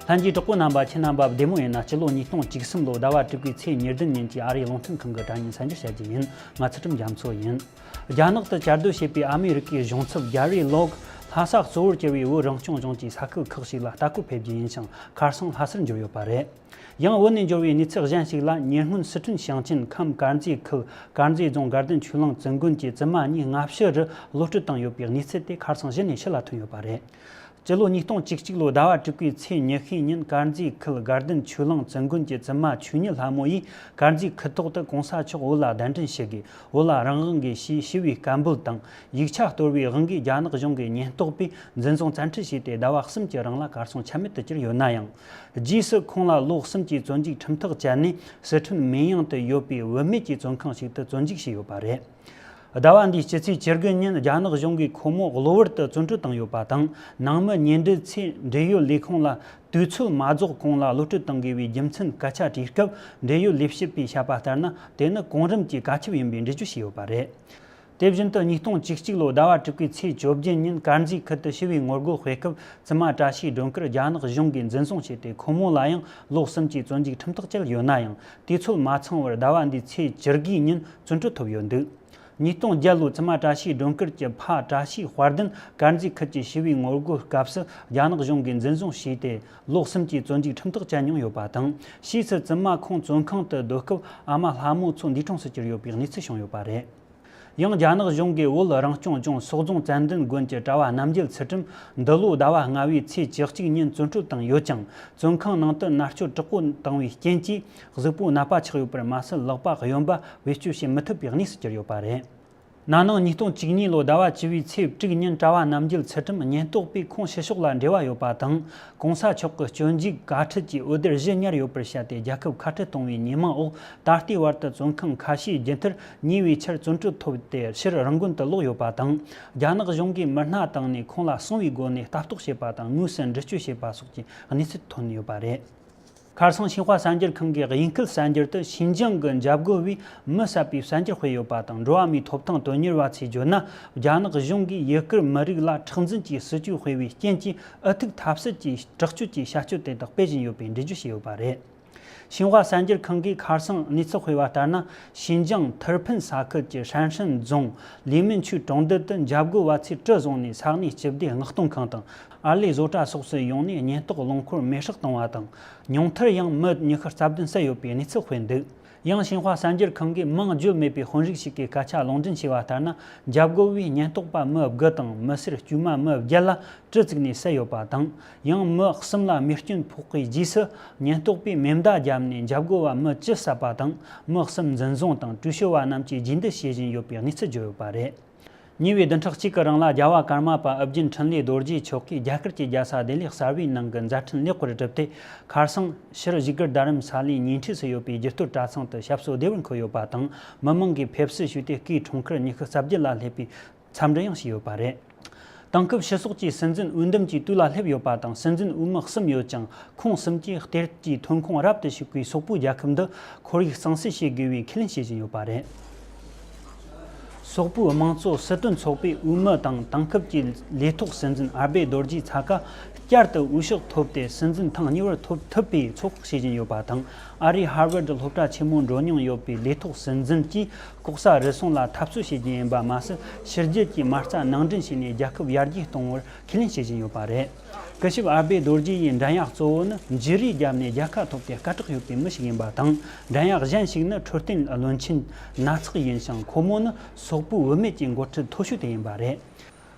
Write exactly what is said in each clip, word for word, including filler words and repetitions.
ལྷན་རྒྱས་གྲོགས་པོ་རྣམ་པ། ཁྱེད་རྣམ་པ་བདེ་མོ་ཡིན་ན། སྤྱི་ལོ་ཉིས་སྟོང་བཅུ་གསུམ་ལོ་ཟླ་བ་དྲུག་པའི་ཚེས་ཉེར་བདུན་ཉིན་གྱི་ཨ་རིའི་རླུང་འཕྲིན་ཁང་གི་དྲ་བརྙན་གསར་འགྱུར་བཤད་རྒྱུ་ཡིན། ང་ཚུལ་ཁྲིམས་རྒྱ་མཚོ་ཡིན། རྒྱ་ནག་ཏུ་གྱར་སྡོད་བྱེད་པའི་ཨ་མི་རི་ཀའི་གཞུང་ཚབ་རྒྱ་རི་ལོག་ལྷ་ས་གཙོ་བོར་གྱུར་བའི་བོད་རང་སྐྱོང་ལྗོངས་ཀྱི་ས་ཁུལ་ཁག་ཞིག་ལ་ལྟ་སྐོར་ཕེབས་རྒྱུ་ཡིན་ཞིང་། ཁ་སང་ལྷ་སར་འབྱོར་ཡོད་པ་རེད། ཡང་བོད་ནས་འབྱོར་བའི་གནས་ཚུལ་གཞན་ཞིག་ལ། ཉེ་སྔོན་སི་ཁྲོན་ཞིང་ཆེན་ཁམས་དཀར་མཛེས་ཁུལ་དཀར་མཛེས་རྫོང་དགའ་ལྡན་ཆོས་གླིང་བཙུན་དགོན་གྱི་བཙུན་མ་གཉིས་སྔ་ཕྱི་རུ་གློད་བཀྲོལ་བཏང་ཡོད་པའི་གནས་ཚུལ་དེ་ཁ་སང་གཞི་ནས་ཕྱི་ལ་ཐོན་ཡོད་པ་རེད། སྤྱི་ལོ་ཉིས་སྟོང་བཅུ་གཅིག་ལོ་ཟླ་བ་དྲུག་པའི་ཚེས་ཉི་ཤུའི་ཉིན། དཀར་མཛེས་ཁུལ་དགའ་ལྡན་ཆོས་གླིང་བཙུན་དགོན་གྱི་བཙུན་མ་ཆོས་ཉིད་ལྷ་མོ་ཡིས། དཀར་མཛེས་ཁུལ་ཐོག་ཏུ་གོང་ས་མཆོག་བོད་ལ་གདན་འདྲེན་ཞུ་དགོས། བོད་ལ་རང་དབང་དགོས་ཞེས་ཞུ་བའི་སྐད་འབོད་དང་། ཡིག་ཆ་གཏོར་བའི་དབང་གིས། རྒྱ་ནག་གཞུང་གི་ཉེན་རྟོག་པས་འཛིན་བཟུང་བཙན་ཁྲིད་བྱས་ཏེ། ཟླ་བ་གསུམ་གྱི་རིང་ལ་གར་སོང་ཆ་མེད་དུ་གྱུར་ཡོད་ན་ཡང་། རྗེས་སུ་ཁོང་ལ་ལོ་གསུམ་གྱི་བཙོན་འཇུག་ཁྲིམས་ཐག་བཅད་ནས། སི་ཁྲོན་མིན་ཡང་དུ་ཡོད་པའི་བུད་མེད་ཀྱི་བཙོན་ཁང་ཞིག་ཏུ་བཙོན་འཇུག་བྱས་ཡོད་པ་རེད། ཟླ་བ་འདིའི་སྤྱི་ཚེས་བཅུ་དགུ་ཉིན། རྒྱ་ནག་གཞུང་གིས་ཁོ་མོ་གློ་བུར་དུ་བཙོན་གྲོལ་བཏང་ཡོད་པ་དང་། ནང་མི་ཉེ་འབྲེལ་ཚོས་འབྲེལ་ཡོད་ལས་ཁུངས་ལ་དུས་ཚོད་མ་རྫོགས་གོང་ལ་གློད་བཀྲོལ་གཏང་དགོས་པའི་རྒྱུ་མཚན་སྐད་ཆ་དྲིས་སྐབས། འབྲེལ་ཡོད་ལས་བྱེད་པས་བཤད་པ་ལྟར་ན། དེ་ནི་གོང་རིམ་གྱི་བཀའ་ཁྱབ་ཡིན་པའི་འགྲེལ་བརྗོད་བྱས་ཡོད་པ་རེད། དེ་བཞིན་དུ། ཉིས་སྟོང་བཅུ་གཅིག་ལོ་ཟླ་བ་དྲུག་པའི་ཚེས་བཅོ་བརྒྱད་ཉིན། དཀར་མཛེས་ཁུལ་དུ་ཞི་བའི་ངོ་རྒོལ་སྤེལ་སྐབས། བཙུན་མ་བཀྲ་ཤིས་སྒྲོལ་དཀར་རྒྱ་ནག་གཞུང་གིས་འཛིན་བཟུང་བྱས་ཏེ། ཁོ་མོ་ལ་ཡང་ལོ་གསུམ་གྱི་བཙོན་འཇུག་ཁྲིམས་ཐག་བཅད་ཡོད་ན་ཡང་། དུས་ཚོད་མ་ཚང་བར་ཟླ་བ་འདིའི་ཚེས་བཅུ་དགུའི་ཉིན་བཙོན་གྲོལ་ཐོབ་ཡོད་འདུག་ཉིས་སྟོང་བརྒྱད་ལོའི་བཙུན་མ་བཀྲ་ཤིས་སྒྲོལ་དཀར་གྱི་ཕ་བཀྲ་ཤིས་དཔལ་ལྡན། དཀར་མཛེས་ཁུལ་གྱི་ཞི་བའི་ངོ་རྒོལ་སྐབས་སུ་རྒྱ་ནག་གཞུང་གིས་འཛིན་བཟུང་བྱས་ཏེ། ལོ་གསུམ་གྱི་བཙོན་འཇུག་ཁྲིམས་ཐག་བཅད་མྱོང་ཡོད་པ་དང་། ཕྱིས་སུ་བཙུན་མ་ཁོང་བཙོན་ཁང་དུ་སྡོད་སྐབས། ཨ་མ་ལྷ་མོ་ཚོ་འདས་གྲོངས་སུ་གྱུར་ཡོད་པའི་གནས་ཚུལ་བྱུང་ཡོད་པ་རེད། ཡང་རྒྱ་ནག་གཞུང་གིས་བོད་རང་སྐྱོང་ལྗོངས་སོག་རྫོང་ཙན་དན་དགོན་གྱི་གྲྭ་བ་རྣམ་རྒྱལ་ཚུལ་ཁྲིམས། འདི་ལོའི་ཟླ་བ་ལྔ་བའི་ཚེས་བཅུ་གཅིག་ཉིན་བཙོན་གྲོལ་བཏང་ཡོད་ཀྱང་། བཙོན་ཁང་ནང་དུ་མནར་གཅོད་དྲག་པོ་བཏང་བའི་རྐྱེན་གྱིས། གཟུགས་པོ་ནད་པ་ཆགས་ཡོད་པར་མ་ཟད། ལག་པ་གཡོན་པ་བེད་སྤྱོད་བྱེད་མི་ཐུབ་པའི་གནས་སུ་གྱུར་ཡོད་པ་རེད། ན་ནིང་ཉིས་སྟོང་བཅུ་གཉིས་ལོའི་ཟླ་བ་བཅུ་བའི་ཚེས་དྲུག་ཉིན། གྲྭ་བ་རྣམ་རྒྱལ་ཚུལ་ཁྲིམས་ཉེན་རྟོག་པས་ཁོང་ཕྱི་ཕྱོགས་ལ་འབྲེལ་བ་ཡོད་པ་དང་། གོང་ས་མཆོག་གི་སྐྱོན་འཇུག་བཀའ་ཁྲིད་ཀྱི་འོད་སྡེར་གཞི་ཉར་ཡོད་པར་བཤད་དེ། རྒྱལ་ཁབ་ཁ་བྲལ་གཏོང་བའི་ཉེས་མིང་འོག་ད་ལྟའི་བར་དུ་བཙོན་ཁང་ཁ་ཤས་རྒྱུན་མཐར་ཉེ་བའི་ཆར་བཙོན་གྲོལ་ཐོབ་སྟེ། ཕྱིར་རང་དགོན་དུ་ལོག་ཡོད་པ་དང་། རྒྱ་ནག་གཞུང་གིས་མི་སྣ་བཏང་ནས་ཁོང་ལ་སྲུང་བའི་སྒོ་ནས་ལྟ་རྟོག་བྱས་པ་དང་། དངོས་སུ་འདྲི་གཅོད་བྱས་པ་སོགས་ཀྱི་གནས་ཚུལ་ཐོན་ཡོད་པ་རེད། ཁ་སང་ཤིན་ཧྭ་གསར་འགྱུར་ཁང་གིས་དབྱིན་སྐད་གསར་འགྱུར་དུ། ཞིན་ཅང་གི་འཇབ་རྒོལ་བས་མི་བསད་པའི་གསར་འགྱུར་སྤེལ་ཡོད་པ་དང་། འགྲོ་བ་མིའི་ཐོབ་ཐང་དོན་གཉེར་བ་ཚོས་བརྗོད་ན། རྒྱ་ནག་གཞུང་གིས་ཡུ་གུར་མི་རིགས་ལ་མཁྲེགས་འཛིན་གྱི་སྲིད་ཇུས་སྤེལ་བའི་རྐྱེན་གྱིས། ཨུ་ཐུག་ཐབས་ཟད་ཀྱིས་དྲག་སྤྱོད་ཀྱི་བྱ་སྤྱོད་དེ་དག་སྤེལ་བཞིན་ཡོད་པའི་འགྲེལ་བརྗོད་བྱས་ཡོད་པ་རེད། ཤིན་ཧྭ་གསར་འགྱུར་ཁང་གིས་ཁ་སང་གནས་ཚུལ་སྤེལ་བ་ལྟར་ན། ཞིན་ཅང་ཐུར་ཕན་ས་ཁུལ་གྱི་ཧྲན་ཧྲན་རྫོང་ལི་མིན་ཆུའི་གྲོང་རྡལ་དུ་འཇབ་རྒོལ་བ་ཚོས་གྲུ་བཟུང་ནས་ས་གནས་སྤྱི་བདེ་མངགས་གཏོང་ཁང་དང་། ཨར་ལས་བཟོ་གྲྭ་སོགས་སུ་ཡོང་ནས་ཉེན་རྟོག་རླངས་འཁོར་མེ་སྲེག་བཏང་བ་དང་། ཉུང་མཐར་ཡང་མི་ཉི་ཤུ་རྩ་བདུན་བསད་ཡོད་པའི་གནས་ཚུལ་སྤེལ་འདུག་ཡང་ཤིན་ཧྭ་གསར་འགྱུར་ཁང་གིས་མིང་བརྗོད་མེད་པའི་དཔོན་རིགས་ཤིག་གི་སྐད་ཆ་ལུང་འདྲེན་བྱས་པ་ལྟར་ན། འཇབ་རྒོལ་བས་ཉེན་རྟོག་པ་མི་དགུ་དང་མི་སེར་དཀྱུས་མ་མི་བརྒྱད་ལ་གྲི་བཙུགས་ནས་བསད་ཡོད་པ་དང་། ཡང་མི་གསུམ་ལ་རྨས་སྐྱོན་ཕོག་པའི་རྗེས་སུ། ཉེན་རྟོག་པས་མེ་མདའ་བརྒྱབ་ནས་འཇབ་རྒོལ་བ་མི་བཅུ་བསད་པ་དང་། མི་གསུམ་འཛིན་བཟུང་དང་། བྲོས་བྱོལ་བ་རྣམས་ཀྱིས་རྗེས་འདེད་བྱེད་བཞིན་ཡོད་པའི་གནས་ཚུལ་བརྗོད་ཡོད་པ་རེད། ཉེ་བའི་བདུན་ཕྲག་གཅིག་གི་རིང་ལ། རྒྱལ་བ་ཀརྨ་པ་ཨུ་རྒྱན་འཕྲིན་ལས་རྡོ་རྗེ་མཆོག་གིས་རྒྱ་གར་གྱི་རྒྱལ་ས་ལྡི་ལི་གསར་བའི་ནང་གི་མཛད་འཕྲིན་ལེགས་པར་གྲུབ་སྟེ། ཁ་སང་ཕྱིར་བཞུགས་སྒར་རྡ་རམ་ས་ལའི་ཉེ་འཁྲིས་སུ་ཡོད་པའི་རྒྱུ་སྟོད་གྲྭ་ཚང་དུ་ཞབས་སོར་བདེ་བར་འཁོད་ཡོད་པ་དང་། མི་མང་གིས་ཕེབས་བསུ་ཞུས་ཏེ། སྐུའི་འཁྲུངས་སྐར་ཉི་ཤུ་རྩ་བརྒྱད་ལ་སླེབས་པའི་འཚམས་འདྲི་ཡང་བྱས་ཡོད་པ་རེད། དེང་སྐབས་ཕྱི་སོག་གི་སྲིད་འཛིན་འོས་འདེམས་ཀྱི་དུས་ལ་སླེབས་ཡོད་པ་དང་། སྲིད་འཛིན་འོས་མི་གསུམ་ཡོད་ཅིང་། ཁོང་གསུམ་གྱིས་གཏེར་གྱི་ཐོན་ཁུངས་རབ་ཏུ་ཕྱུག་པའི་སོག་པོའི་རྒྱལ་ཁབ་འདི་ཁོར་ཡུག་གཙང་སེལ་བྱེད་དགོས་པའི་ཁས་ལེན་བྱེད་བཞིན་ཡོད་པ་རེད། སོག་པོའི་དམངས་གཙོ་སྲིད་དོན་ཚོགས་པས་འོས་མི་དང་། དེང་སྐབས་ཀྱི་ལས་ཐོག་སྲིད་འཛིན་ཨར་བེ་རྡོ་རྗེ་ཚ་ཀ་བསྐྱར་དུ་འོས་ཤོག་ཐོབ་སྟེ། སྲིད་འཛིན་ཐེངས་གཉིས་པར་ཐོབ་ཐུབ་པའི་ཚོད་དཔག་བྱེད་བཞིན་ཡོད་པ་དང་། ཨ་རིའི་ཧར་ཝར་སློབ་གྲྭ་ཆེན་མོ་འགྲོ་མྱོང་ཡོད་པའི་ལས་ཐོག་སྲིད་འཛིན་གྱིས་ལྐོག་ཟ་རུལ་སུངས་ལ་འཐབ་རྩོད་བྱེད་རྒྱུ་ཡིན་པ་མ་ཟད། ཕྱི་རྒྱལ་གྱི་མ་རྩ་ནང་འདྲེན་བྱས་ནས་རྒྱལ་ཁབ་ཡར་རྒྱས་གཏོང་བར་ཁས་ལེན་བྱེད་བཞིན་ཡོད་པ་རེད། སྐུ་ཞབས་ཨར་བེ་རྡོ་རྗེ་ཡི་འགྲན་ཡག་གཙོ་བོ་ནི་འཇིགས་རུས་བརྒྱབ་ནས་རྒྱལ་ཁ་ཐོབ་སྟེ་སྐད་གྲགས་ཡོད་པའི་མི་ཞིག་ཡིན་པ་དང་། འགྲན་ཡག་གཞན་ཞིག་ནི་འཕྲོད་བསྟེན་བློན་ཆེན་སྣ་ཚོགས་ཡིན་ཞིང་། ཁོ་མོ་ནི་སོག་པོའི་བུད་མེད་ཀྱི་འགོ་ཁྲིད་མཐོ་ཤོས་དེ་ཡིན་པ་རེད།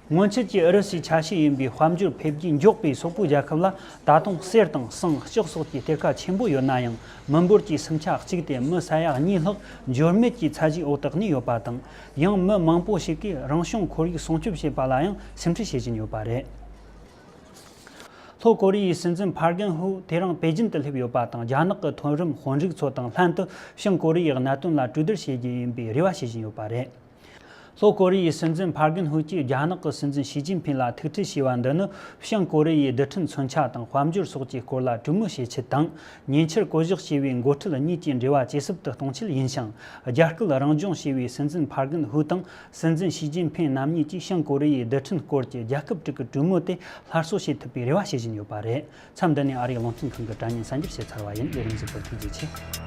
སྔོན་ཆད་ཀྱི་ཨུ་རུ་སུའི་ཆ་ཤས་ཡིན་པའི་དཔལ་འབྱོར་འཕེལ་རྒྱས་མགྱོགས་པའི་སོག་པོའི་རྒྱལ་ཁབ་ལ། ད་དུང་གསེར་དང་ཟངས་ལྕགས་སོགས་ཀྱི་གཏེར་ཁ་ཆེན་པོ་ཡོད་ན་ཡང་། མི་འབོར་གྱི་སུམ་ཆ་གཅིག་སྟེ་མི་ས་ཡ་གཉིས་ལྷག་འབྱོར་མེད་ཀྱི་ཚད་གཞིའི་འོག་ཏུ་གནས་ཡོད་པ་དང་། ཡང་མི་མང་པོ་ཞིག་གིས་རང་བྱུང་ཁོར་ཡུག་སྲུང་སྐྱོབ་བྱེད་པ་ལ་ཡང་སེམས་ཁྲལ་བྱེད་བཞིན་ཡོད་པ་རེད། ལྷོ་ཀོ་རི་ཡའི་སྲིད་འཛིན་ཕར་གན་ཧུ་དེ་རིང་པེ་ཅིན་དུ་སླེབས་ཡོད་པ་དང་། རྒྱ་ནག་གི་མཐོ་རིམ་དཔོན་རིགས་ཚོ་དང་ལྷན་དུ་བྱང་ཀོ་རི་ཡའི་གནད་དོན་ལ་གྲོས་བསྡུར་བྱེད་རྒྱུ་ཡིན་པའི་རེ་བ་བྱེད་བཞིན་ཡོད་པ་རེད། ལྷོ་ཀོ་རི་ཡའི་སྲིད་འཛིན་ཕར་གན་ཧུའུ་ཀྱིས་རྒྱ་ནག་གི་སྲིད་འཛིན་ཞི་ཅིན་ཕིན་ལ་ཐུག་འཕྲད་བྱས་པ་འདི་ནི། བྱང་ཀོ་རི་ཡའི་རྡུལ་ཕྲན་མཚོན་ཆ་དང་དཔལ་འབྱོར་སོགས་ཀྱི་སྐོར་ལ་གྲོས་མོལ་བྱེད་ཆེད་དང་། ཉེ་ཆར་བསྐོ་གཞག་བྱས་པའི་འགོ་ཁྲིད་གཉིས་ཀྱི་འབྲེལ་བ་ཇེ་ཟབ་ཏུ་གཏོང་ཆེད་ཡིན་ཞིང་། རྒྱ་སྐད་རང་སྦྱོང་བྱས་པའི་སྲིད་འཛིན་ཕར་གན་ཧུའུ་དང་སྲིད་འཛིན་ཞི་ཅིན་ཕིན་རྣམ་གཉིས་ཀྱིས་བྱང་ཀོ་རི་ཡའི་རྡུལ་ཕྲན་སྐོར་གྱི་རྒྱལ་ཁབ་དྲུག་གི་གྲོས་མོལ་དེ་སླར་གསོ་བྱེད་ཐུབ་པའི་རེ་བ་བྱེད་བཞིན་ཡོད་པ་རེད། མཚམས་འདི་ནས་ཨ་རིའི་རླུང་འཕྲིན་ཁང་གི་དྲ་བརྙན་གསར་འགྱུར་བཤད་ཚར་བ་ཡིན། ལས་རིམ་གཟིགས་པར་ཐུགས་རྗེ་ཆེ།